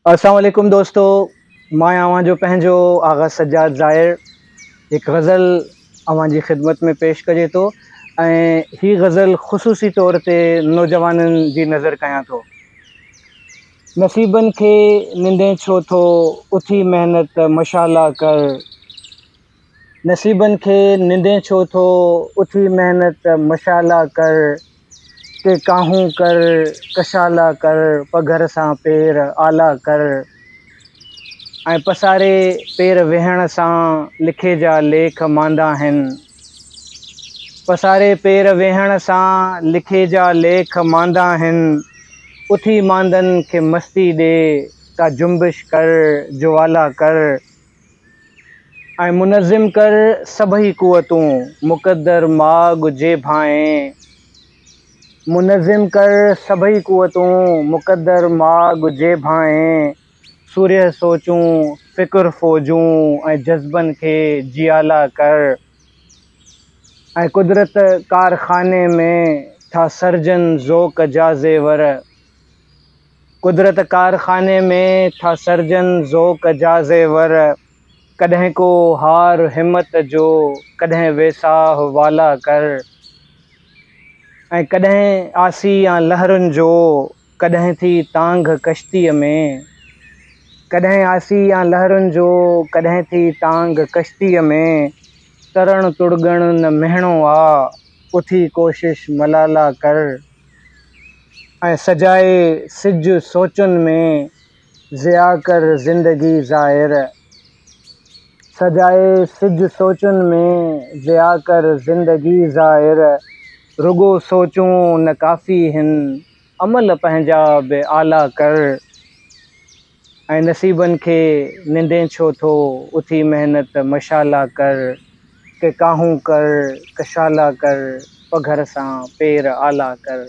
السلام عليڪم دوستو مان اوهان جو پنهنجو آغا سجاد زائر هڪ غزل اوهان جي خدمت ۾ پيش ڪجي ٿو ۽ هي غزل خصوصي طور تي نوجوانن جي نظر ڪيان ٿو. نصيبن کي نندين ڇو ٿو اٿي محنت مشالا ڪر. نصيبن کي نندين ڇو ٿو اٿي محنت مشالا ڪر. ڪي ڪاهون ڪر ڪشالا ڪر پگهر سان پير آلا ڪر. ۽ پساري پير ويهڻ سان لکي جا ليک ماندا هن. پساري پير ويهڻ سان لکي جا ليک ماندا هن. اٿي ماندن کي مستي ڏي ڪا جنبش ڪر جوالا ڪر. ۽ منظم ڪر سڀئي قوتون مقدر ماڳ جي ڀانئين. منظم ڪر سڀئي قوتون مقدر ماڳ جي ڀانئين. سورهيه سوچون، فڪر فوجون ۽ جذبن کي جيالا ڪر. ۽ قدرت ڪارخاني ۾ ٿا سرجن ذوق جا زيور. قدرت ڪارخاني ۾ ٿا سرجن ذوق جا زيور. ڪڏهن ڪو هار همت جو ڪڏهن ويساهه والا ڪر. ۽ ڪڏهن آسي يا لهرن جو ڪڏهن ٿي تانگهه ڪشتيء ۾. ڪڏهن آسي يا لهرن جو ڪڏهن ٿي تانگهه ڪشتيء ۾. ترڻ تڙڳڻ نه مهڻو آ اٿي ڪوشش ملالا ڪر. ۽ سجائي سج سوچن ۾ ضياء ڪر زندگي زائر. سجائي سج سوچن ۾ ضياء ڪر زندگي زائر. رڳو سوچون نه ڪافي هن عمل پنهنجا به اعليٰ ڪر. ۽ نصيبن کي نندين ڇو ٿو اٿي محنت مشالا ڪر. ڪي ڪاهون ڪر ڪشالا ڪر پگهر سان پير آلا ڪر.